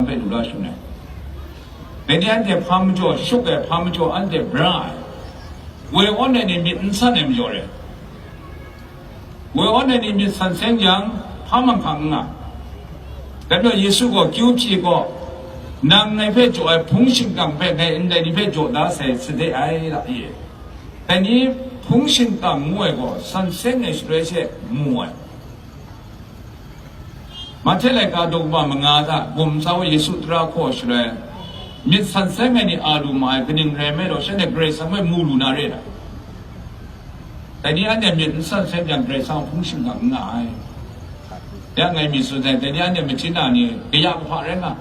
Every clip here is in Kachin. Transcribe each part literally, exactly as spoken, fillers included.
hpe lu la shangun ai. Dai ni anhte hpa majaw, shuk ai hpa majaw, anhte bra ai. Woi awn ai ni myit n san ai majaw re. Woi awn ai ni myit san seng jang, hpa manghkang n nga. Dai majaw Yesu gaw kyu hpyi gaw, nang ngai hpe jaw ai hpung shingkang hpe ngai ndai ni hpe jaw da sai, sade ai, la i. Dai ni hpung shingkang ngu ai gaw, san seng ai shaloi she mu ai. Mahte laika daw kaba manga hta gumsa wa Yesu tara hkaw shaloi, myit san seng ai ni a lu ma ai, kaning rai nme law, shanhte Karai Kasang hpe mu lu na re ai. Dai ni anhte myit n san seng jang, Karai Kasang hpung shingkang n nga ai. Ya ngai myit tsun sai, dai ni anhte machyin na ni kaya kahpa rai nga.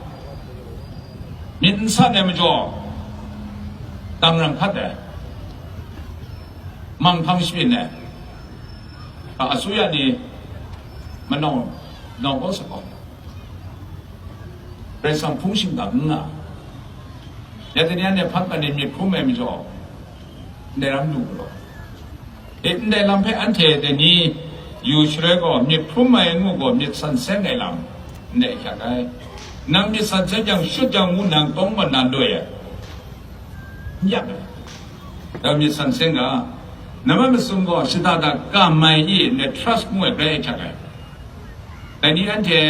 Myit n san ai majaw, dang ram hkat ai, manghkang shabyin ai, a, asuya ni manau, nau kau sa kau, Karai Kasang hpung shingkang n nga. Ya dai ni anhte hpang kan ni myit hkrum ai majaw, ndai ram lu galaw. E, ndai lam hpe anhte dai ni yu shaloi gaw, myit hkrum ai ngu gaw, myit san seng ai lam ndai hkyak ai. Nang myit san seng jang, shut jang ngu nang tawng mat na loi ai. N yak ai. Dai myit san seng ga, namai masum gaw shada da kam ai i, ndai trust ngu ai grai ai hkyak ai. Dai ni anhte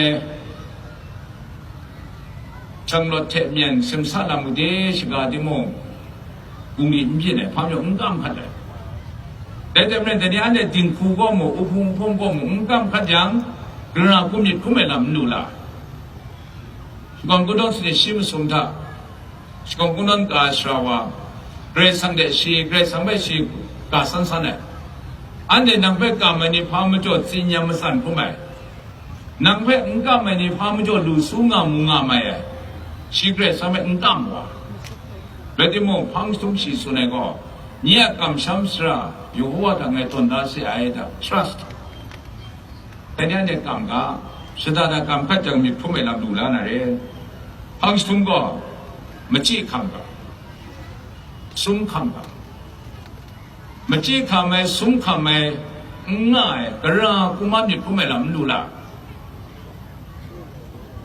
shanglawt hte myen simsa lam gade shaga timung, bungli n byin ai, hpa majaw n kam hkat ai. Dai hte maren, dai ni anhte dinghku gaw mu, uhpung uhpawm gaw mu, n kam hkat yang, gara hku myit hkrum ai lam n lu la. Shakawn kungdawn sanit shi masum hta, shakawn kungdawn ka sara wa, Karai Kasang de shi, Karai Kasang hpe shi ka san san ai. Anhte nang hpe kam ai ni hpa majaw tsin yan matsan hkrum ai. Nang hpe n kam ai ni hpa majaw lu su nga mu nga mai ai. Shi Karai Kasang hpe n kam wa. Rai timung, hpang jahtum shi tsun ai gaw, nye a kamsham sara Yehowa hta ngai tawn da se ai da, trust. Dai ni anhte kam ga, shada da kam hkat jang myit hkrum ai lam lu la na re. Hpang jahtum gaw, machyi hkam ga, sum hkam ga. Machyi hkam ai, sum hkam ai, n nga ai, gara hku ma myit hkrum ai lam n lu la.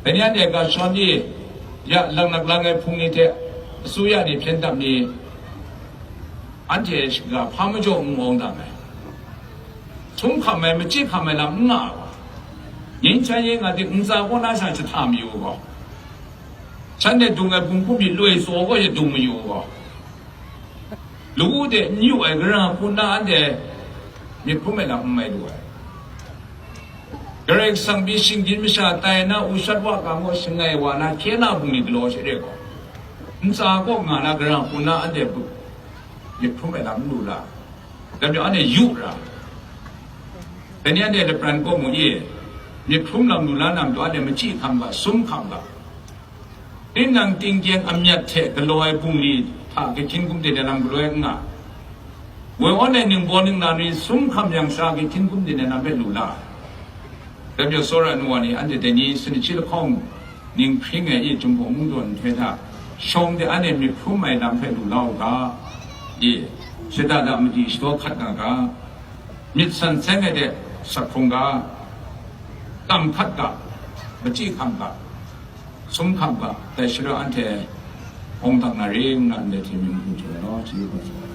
Dai ni anhte ga shawn ni, ya, laknak lang ai hpung ni hte, asuya ni hpyen dap ni, anhte shaga hpa majaw n awng dang ai. Sum hkam ai, machyi hkam ai lam n nga ai wa. Ning hkyan ye nga ting, ntsa kaw na sha jahta mayu gaw, shanhte dung ai bungkum myit loi tsaw gaw ya dung mayu gaw, lawu de n yu ai, gara hku nna anhte myit hkrum ai lam n mai lu ai. Karai Kasang pyi shinggyim masha tai na, u shat wa ga ngu shangai wa na, hkye na bungli galaw she re gaw, ntsa kaw nga na, gara hku nna anhte bu-, myit hkrum ai lam n lu la. Dai majaw anhte yu ra. Dai ni anhte lapran kaw mu i, myit hkrum lam lu la na matu anhte machyi hkam ga, sum hkam ga. Tinang tinggyeng amyat hte galaw ai bungli hta gahkyin gumdin ai lam galaw ai n nga. Woi awn ai ningbaw ningla ni sum hkam yang sha gahkyin gumdin ai lam hpe lu la. Dai majaw tsawra ai nu wa ni anhte dai ni sanit shi lahkawng ning hpring ai i, Jinghpaw mungdawn nhtoi hta shawng de anhte myit hkrum ai lam hpe lu la u ga, i, shada da madi shadaw hkat nga ga, myit san seng ai de sak hkrung ga, kam hkat ga, machyi hkam ga, sum hkam ga, dai shaloi anhte awng dang na re ngu na ndai hte myit n hkrum hte rau, chyeju kau.